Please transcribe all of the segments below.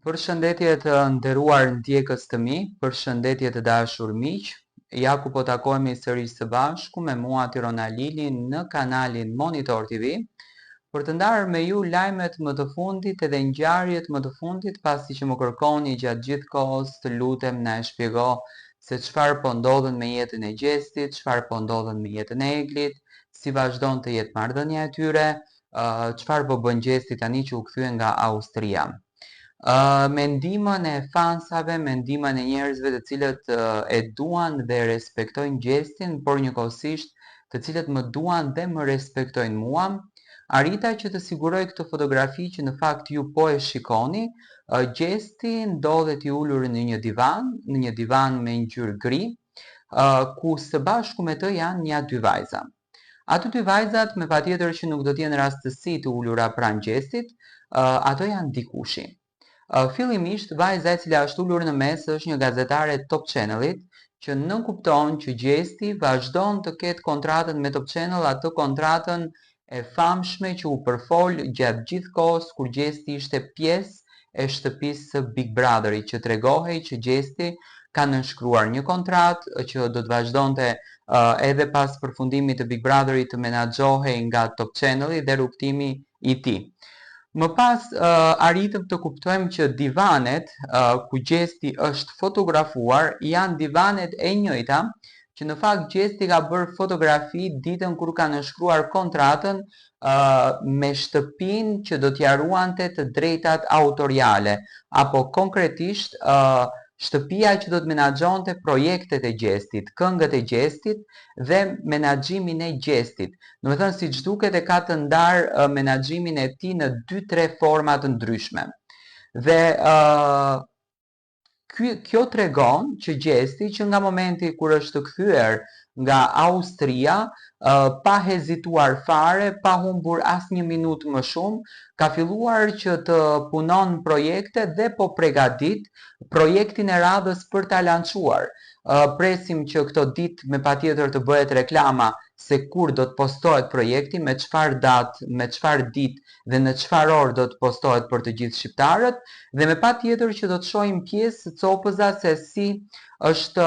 Përshëndetje të nderuar ndjekës të mi, përshëndetje të dashur miq. Ja ku po takohemi sërish së bashku me mua Tiron Halili në kanalin Monitor TV për të ndarë me ju lajmet më të fundit edhe ngjarjet më të fundit pasi që më kërkoni gjatë gjithë kohës të lutem na e shpjego se çfarë po ndodhën me jetën e Gjestit, çfarë po ndodhën me jetën e Eglit, si vazhdon të jetë marrëdhënia e tyre, çfarë po bën Gjesti tani që u kthye nga Austria. Me ndihmën e fansave, me ndihmën e njerëzve të cilët e duan dhe respektojnë Gjestin, por njëkohësisht të cilët më duan dhe më respektojnë mua, arrita që të siguroj këtë fotografi që në fakt ju po e shikoni. Gjesti ndodhet i ulur në një divan, në një divan me ngjyrë gri, ku së bashku me të janë nja dy vajza. Ato dy vajzat me patjetër që nuk do të jenë rastësi të ulura pranë Gjestit, ato janë dikushi. Fillimisht, vajza e cila është ulur në mes është një gazetare e Top Channel-it, që nënkupton që Gjesti vazhdon të ketë kontratën me Top Channel, atë kontratën e famshme që u përfol gjatë gjithë kohës kur Gjesti ishte pjesë e shtëpisë së Big Brotherit, që tregohej që Gjesti ka nënshkruar një kontratë që do të vazhdonte edhe pas përfundimit të Big Brotherit të menaxhohej nga Top Channel-i dhe rrugëtimi i tij. Më pas arritëm të kuptojmë që divanet ku Gjesti është fotografuar janë divanet e njëjta që në fakt Gjesti ka bërë fotografi ditën kur ka nënshkruar kontratën me shtëpinë që do t'ia ruante të drejtat autoriale, apo konkretisht shtëpia që do të menaxhonte projektet e Gjestit, këngët e Gjestit dhe menaxhimin e Gjestit. Domethënë siç duket e ka të ndarë menaxhimin e tij në 2-3 forma të ndryshme. Dhe Ky, kjo tregon që Gjesti që nga momenti kur është kthyer nga Austria, pa hezituar fare, pa humbur asnjë minutë më shumë, ka filluar që të punon projekte dhe po pregadit projektin e radhës për ta lançuar. Presim që këto ditë me patjetër të bëhet reklama se kur do të postohet projekti, me çfarë datë, me çfarë ditë dhe në çfarë orë do të postohet për të gjithë shqiptarët dhe me patjetër që do të shohim pjesë copëza se si është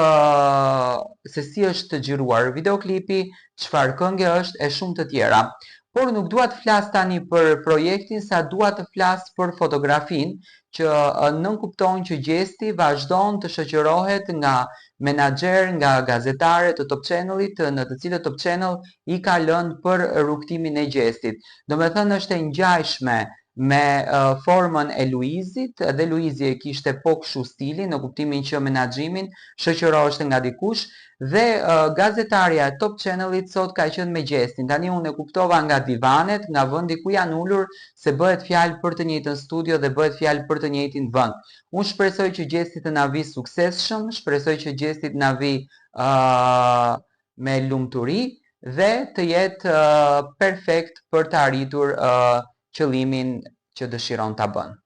se si është xhiruar videoklipi, çfarë kënge është e shumë të tjera. Por nuk dua të flas tani për projektin sa dua të flas për fotografinë që nënkupton që Gjesti vazhdon të shoqërohet nga menaxherë, nga gazetare të Top Channel-it, në të cilët Top Channel i ka lënë për rrugëtimin e Gjestit. Domethënë është e ngjashme me formën e Luizit, dhe Luizi e kishte po kështu stilin, në kuptimin që menaxhimin shoqëroheshte nga dikush, dhe gazetarja e Top Channel-it sot ka qenë me Gjestin. Tani unë e kuptova nga divanet, nga vendi ku janë ulur, se bëhet fjalë për të njëjtën studio dhe bëhet fjalë për të njëjtin vend. Unë shpresoj që Gjesti të na vijë suksesshëm, shpresoj që Gjesti të na vijë me lumturi dhe të jetë perfekt për të arritur qëllimin që dëshiron ta bën.